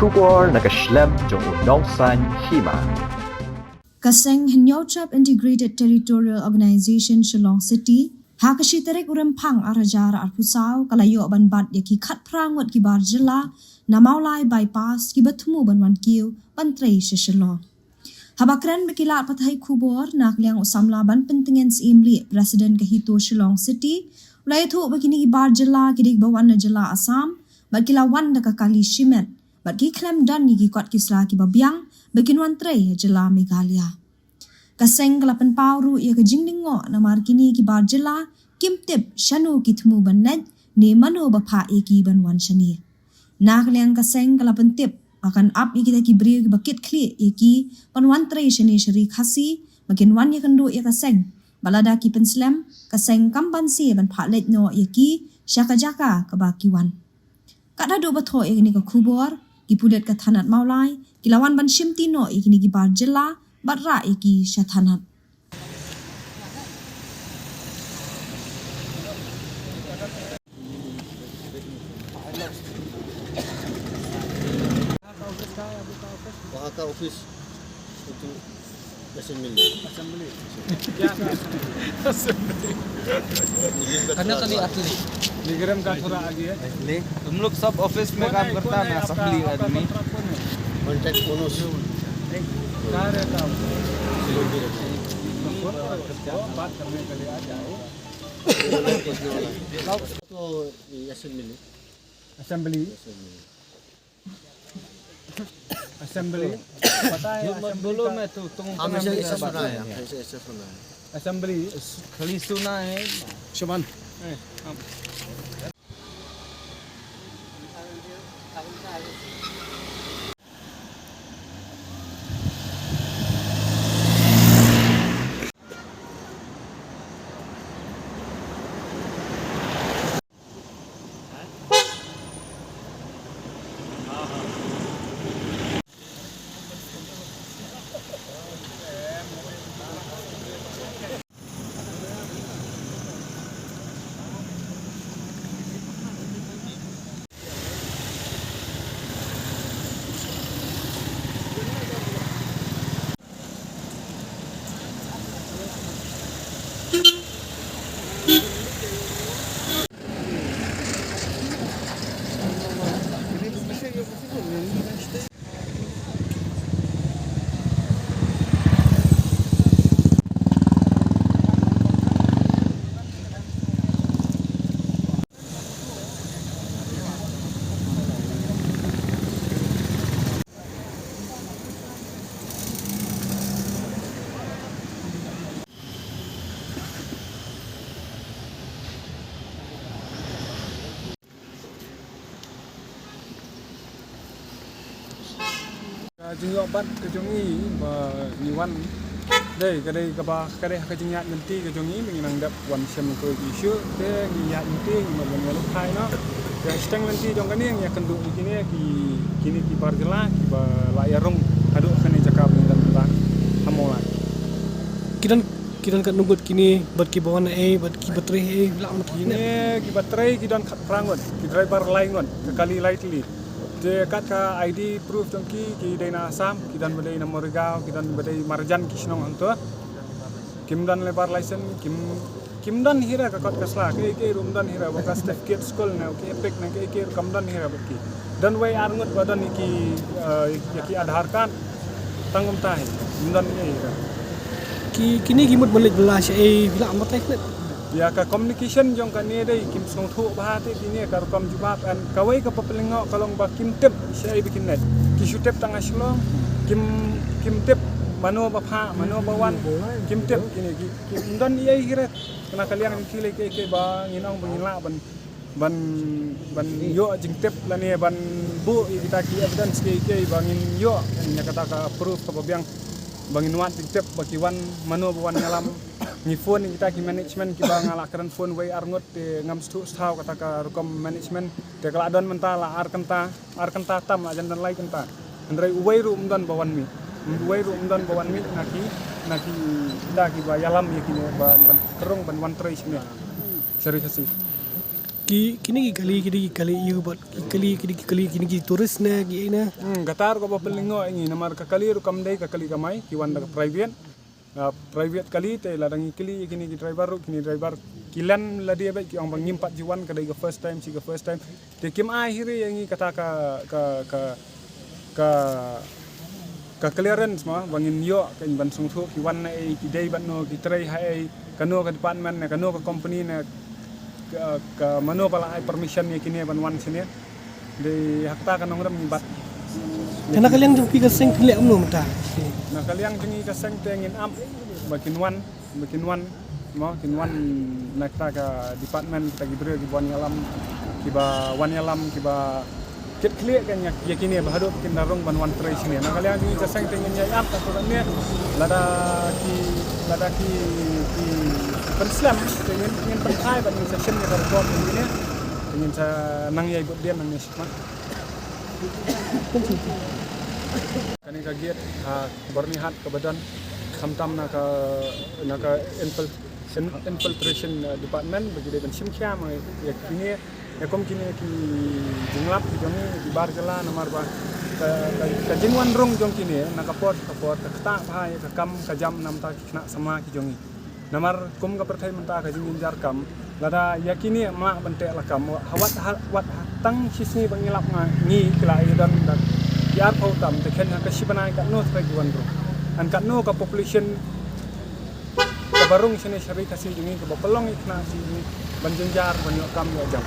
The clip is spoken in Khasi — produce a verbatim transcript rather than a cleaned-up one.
Khubor na ka shlem jong u Nongsaiñ Hima. Ka seng Hynñiewtrep Integrated Territorial Organization Shillong City, ha ka shi tarik u Rymphang ar hajar arphew saw, ka la ïoh ban bat ïa ki khatphra ngut ki bar jylla na Mawlai Bypass, ki ba thmu ban wan kiew ban trei sha Shillong. Haba kren bad ki lad pathai khubor na ka liang u samla ban pyntngen Syiem Lieh, President ka HITO Shillong City, u la ïathuh ba kine ki bar jylla ki dei ba wan na jylla Assam, bad ki la wan da ka kali shimet, bad ki khlem don ïa ki kot ki sla ki ba biang ba kin wan trei ha jylla Meghalaya. Ka seng ka la pynpaw ruh ïa ka jinglyngngoh namar kine ki bar jylla kim tip shano ki thmu ban leit ne mano ba phah ïa ki ban wan shane. Na ka liang ka seng ka la pyntip ba kan ap ïa kita ki briew ki ba kit khlieh ïa ki ban wan trei shane sha ri Khasi, ba kin wan ïakynduh ïa ka seng, ba lada ki pynslem, ka seng kam banse ban phah leit noh ïa ki sha ka jaka kaba ki wan. Kat haduh ba thoh ïa kane ka khubor, ki pulit ka thanat Mawlai ki la wan ban shimti noh ïa kine ki bar jylla bad rah ïa ki sha thanat. वहाँ का ऑफिस, वो तो असेंबली। असेंबली। क्या का असेंबली? असेंबली। निगम का थोड़ा आगे है। तुम लोग सब ऑफिस में काम करता है ना, असेंबली आदमी। कॉन्ट्रैक्ट कौन हो? कहाँ रहता हो? बात करने के लिए आ जाओ। तो ये असेंबली। असेंबली। असेंबली। पता है, झूठ मत बोलो, मैं तो तुम हम ऐसे, ऐसे सुना है, हम ऐसे, ऐसे सुना है। असेंबली। खाली सुना है। शबान। ए, हम। Ka jingïoh bat ka jong ngi ba ngi wan. Dei, ka dei kaba, ka dei ka jingïaid lynti ka jong ngi ba ngi nang dep wan shem ïa ka issue. Te ngi ïaid lynti, ngi mut ban ïalehkai noh. Te shiteng lynti jong kane ngi ïakynduh ïa kine ki, kine ki bar jylla kiba la ïarung haduh kane jaka ba ngi dang mynta ha Mawlai. Ki don, ki don katno ngut kine, bad kiba wan ei, bad kiba trei ei, la mut kine. Kine kiba trei ki don khatphra ngut, ki driver lai ngut, ka kali lai tylli. Te kat ka I D proof jong ki, ki dei na Assam, ki don ba dei na Morigaon, ki don ba dei marjan ki shnong hangto. Kim don labour license, kim, kim don hi re ka kot ka sla, kaei kaei ruh ym don hi re, ba ka certificate skul ne, ka EPIC ne, kaei kaei ruh kam don hi re bad ki. Don wei ar ngut ba don ïa ki, eh, ïa ki Aadhaar card, tang kumta hi, ym don ei ei hi re. Ki, kine ki mut ban leit bylla shaei, la mut ei klet. Ïa ka communication jong kane dei kim sngewthuh bha te kine ka rukom jubab, and kawei ka ba pynlyngngoh ka long ba kim tip shaei ba kin leit. Ki shu tip tang ha Shillong, kim, kim tip mano ba phah, mano ba wan, kim tip kine ki, kim don ei ei hi re. Kane ka liang ki lei kiei kiei ba ngin ong ba ngin lah ban, ban, ban ïoh jingtip lane ban buh ïa kita ki evidence kiei kiei ba ngin ïoh ïa kata ka proof kaba biang ba ngin wad jingtip ba ki wan mano ba wan ïalam. Ngi phone ïa kita ki management kiba nga la kren phone wei ar ngut te ngam sngewthuh shuh kata ka rukom management. Te ka la don mynta la ar kynta, ar kynta tam, la jan don lai kynta. Hynrei uwei ruh ym don ba wan mih. Uwei ruh ym don ba wan mih na ki, na ki, kita kiba ïalam ïa kine ba, ban kyrung ban wan trei shane sha ri Khasi. Ki, kine ki kali, kine ki kali ïa u bad ki kali, kine ki kali, kine ki tourist ne, ki ne. Hmm, kata ruh kaba pynlyngngoh ïa ngi, namar ka kali ruh kam dei ka kali kamai, ki wan da ka private. Ah, private kali te lada ngi kylli ïa kine ki driver ruh, kine driver ki len lade beit, ki ong ba ngim pat ju wan, ka dei ka first time, shi ka first time. Te kim ai hi re ïa ngi kata ka, ka, ka, ka, ka clearance ma, ba ngin ïoh, ka ban sngewthuh ki wan na ei, ki dei bad no, ki trei ha ei, kano ka department ne, kano ka company ne, ka, ka mano ba la ai permission ïa kine ban wan shane. Dei ha kata ka nongrim ngi bat. Te na ka liang jong phi ka seng phi leh kumno mynta? Na ka liang jong ngi ka seng te ngin ap ba kin wan, ba kin wan, mo, kin wan na kata ka department, kita ki briew kiba wan ïalam, kiba wan ïalam, kiba kit khlieh kan ïa, ïa kine ba haduh kin da rung ban wan trei shane. Na ka liang jong ngi ka seng te ngin ïa ap ka tu ne. Lada ki, lada ki, ki pynslem te ngin, ngin pynkhie bad ngin sa shim ïa ka report jong kine. Te ngin sa nang ïa bud dien nang ïa shikmat. Kane ka gate ha Byrnihat kaba don khamtam na ka, na ka infil-, in-, infiltration, uh, department ba ki dei ban shim khia ma ïa kine, ïa kum kine ki jinglap ki jong ngi ki bar jylla namar ba ka, ka, ka jingwan rung jong kine na ka por ka por ka ktah bha ïa ka kam ka jam namar ki khynnah samla ki jong ngi. Namar kum ka pyrthei mynta ka jingjynjar kam, lada ïa kine mlak ban teh lakam, ha wat ha, wat ha tang shi sngi ba ngi lap nga ngi ki la ïa don da ki arphew tam, te khein ha ka shi bnai katno trai ki wan rung. An katno ka population kaba rung shane sha ri Khasi jong ngi kaba pynlong ïa khynnah shi jong ngi ban jynjar ban ïoh kam ïoh jam.